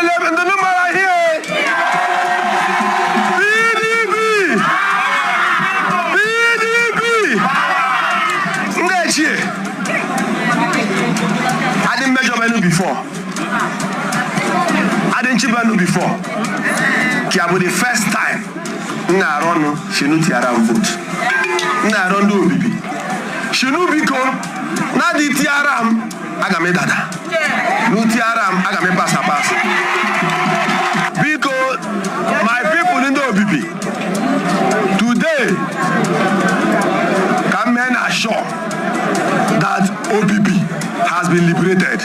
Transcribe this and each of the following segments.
Ndị mara ihe PDP, PDP, ndị echie adị mmejọ menu before, adị nchibanu before ka bụ the first time m na-arụ ọnụ shinu tiara m vote. M na-arụ ndị Obibi shinu, biko, na-adị tiara m, aga m ịdada n'utiara m, aga m ịpasa apasa. Biko, my people, ndị Obibi, today ka m mee na sure that Obibi has been liberated.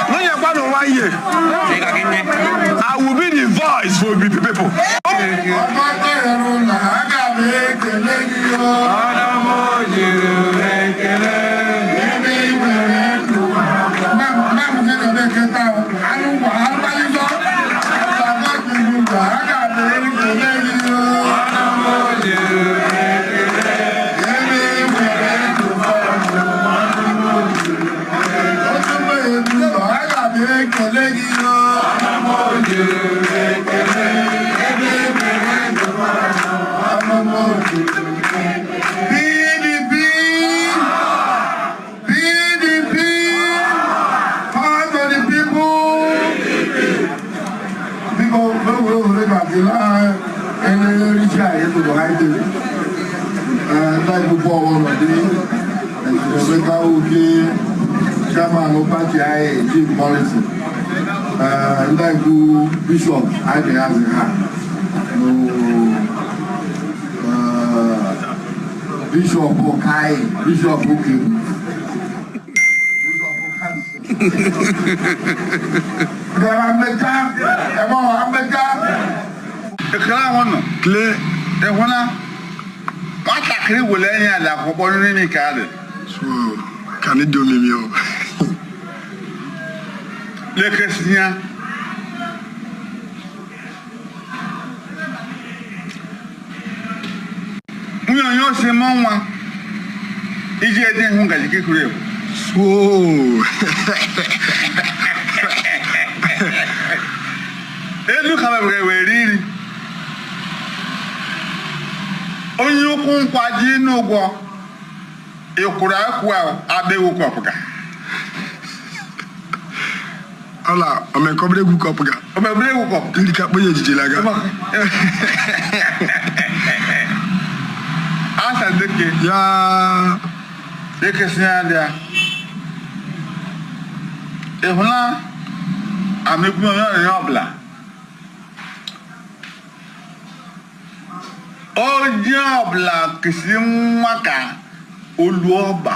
N'onyekwanụ one year, I will be the voice for Obibi people. Aga m ekele gị o. Ebe ị nwere ndụ. Mam nke anụ ngwa anụkpalịzọ. Aga m ekele gị o. Ebe ị nwere ndụ. Otu mgbe ụzọ, aga m ekele gị o. Ebe ị nwere ndụ. PDP! PDP! Power to the people! Biko, were ohere ka gị laa elericha anyị tụrụ ha ide. Ndị akwụkwọ ọbụla dị Emeka Uke, chairman party anyị, Jim Morrison, ndị ikwu bishọp anyị hazi ha, bishọp Kai, bishọp Uke, bishọp Kansi. Gara mmeka, ebe ọ mmeka. Ekele ahụ nọ. Klee. Ịhụna nwatakịrị were enye ala akwụkwọ nri ka adị. So ka ni dị omimi o. Lekesi ya nwunye onye ose mụ nwa iji ede hụ ngaji kekuru ebu. So elu ka mebere were iri onye ukwu nkwa ji n'ụgwọ ịkwụrụ akwụ ahụ adịghị kọpụga. Ọla omekọbere egwu kọpụga. Omekọbere egwu kọpụga. Ndị ka kponye ejije laga. Asa deke. Ya. Deke si ya dị ya. Ị hụla amekwu onye ọrịa ọbụla. Onye ọbụla kesịrị nwa ka olu ọba.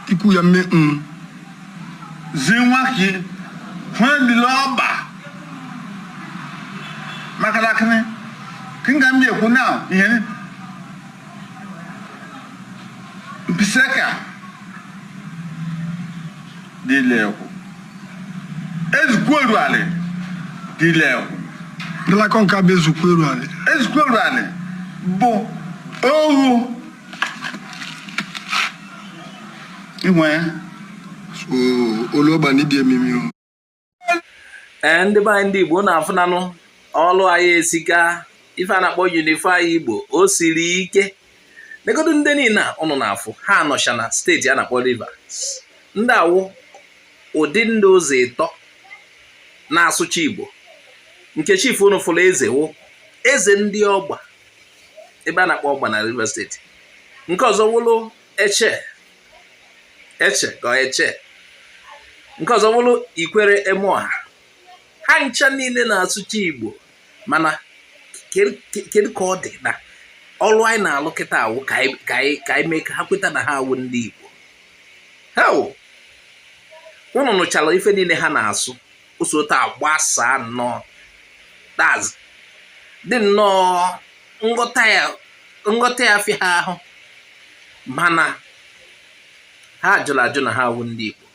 Ikwu ya mme m. Zi nwa ka hụ ndịla ọba. Maka na akịrị, ka m ga m ekwu na ihe mpiseka dịle ekwu. Ezukwu eru alị dịle ekwu. Ndịlakọ nke abụ ezukwu eru alị. Ezukwu eru alị bụ ohu inwe ya. So olu ọba n'ịdị emimi o. Ee, ndị be anyị, ndị Igbo, na-afụnanụ ọlụ anyị esika. Ife a na-akpọ Unify Igbo o siri ike. Negodu ndị niile a ụnụ na-afụ, ha nọcha na steeti a na-akpọ Rivers. Ndị awụ ụdị ndị ụzọ ịtọ na-asụcha Igbo. Nke chief ụnụ fụrụ eze wụ eze ndị Ọgba, ebe a na-akpọ Ọgba na Rivers steeti. Nke ọzọ wụlụ Eche, Eche ka Eche. Nke ọzọ wụlụ Ikwere Emuoha. Ha ncha niile na-asụcha Igbo, mana kedu ka ọ dị na ọrụ anyị na-alụ kịta awụ ka anyị mee ka ha kweta na ha awụ ndị Igbo? Ha wụ ụnụ nụchara ife niile ha na-asụ usoro taa gbasaa nnọọ dị nnọọ nghọta ya fịa ha ahụ, mana ha jụrụ ajụ na ha awụ ndị Igbo.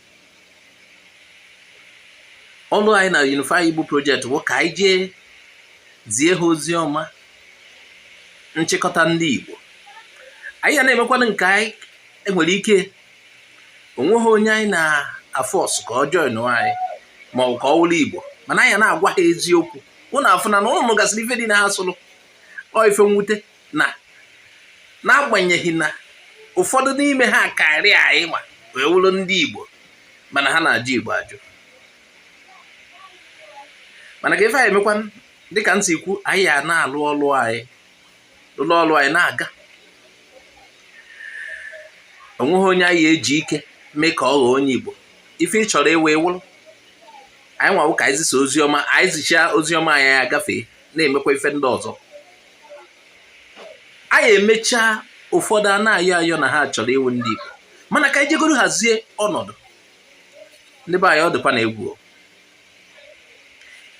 Ọrụ anyị na Unify Igbo Project bụ ka anyị jee zie ha ozi ọma nchịkọta ndị Igbo. Anyị ya na-emekwanụ nke anyị enwere ike. Onweghị onye anyị na-aforce ka ọ join anyị ma ọ bụ ka ọ wụrụ Igbo. Mana anyị na-agwa ha eziokwu. Ụnụ afụna na ụnụ gasịrị ife dị na ha sụrụ ọ ife mwute na n'agbanyeghị na ụfọdụ n'ime ha karịa anyị ma wee wụrụ ndị Igbo, mana ha na-ajụ Igbo ajụ. Mana ka ife anyị emekwa, dịka ntị ikwu, anyị ya na-alụ ọlụ anyị, lụrụ ọlụ anyị na-aga. Onweghị onye anyị eji ike mee ka ọ ghọọ onye Igbo. Ife ị chọrọ ịwụ, ịwụrụ anyị nwawo ka anyị zisa ozi ọma. Anyị zichaa ozi ọma anyị, agafee na-emekwa ife ndị ọzọ. Anyị emechaa, ụfọdụ a na-ayọ ayọ na ha chọrọ ịwụ ndị Igbo. Mana ka anyị jegoro hazie ọnọdụ ndị be anyị. Ọ dịkwa na egwu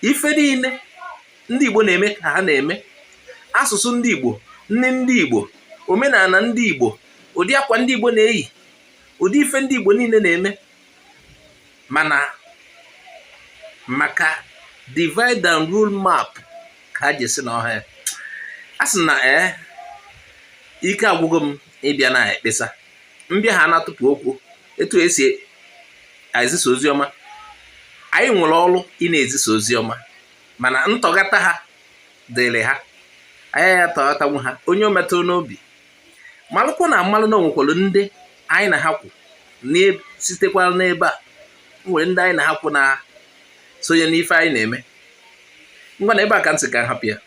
ife niile ndị Igbo na-eme ka ha na-eme asụsụ ndị Igbo, nne ndị Igbo, omenala ndị Igbo, ụdị akwa ndị Igbo na-eyi, ụdị ife ndị Igbo niile na-eme. Mana maka divide and rule map ka ha ji si na ọha ya a sị na ee, ike agwụgo m ịbịa na ekpesa mbịa ha na-atụpụ okwu. Etu esi ezisa ozi ọma, anyị nwere ọrụ ị na-ezisa ozi ọma, mana ntọgata ha dịrị ha, anyị ya tọghatanwu ha. Onye o metụrụ n'obi malụkwa na amalụ na onwekwara ndị anyị na ha kwụ sitekwara n'ebe a. Nwere ndị anyị na ha kwụ na sonye n'ife anyị na-eme. Ngwa, na ebe a ka ntị ka m hapụ ya.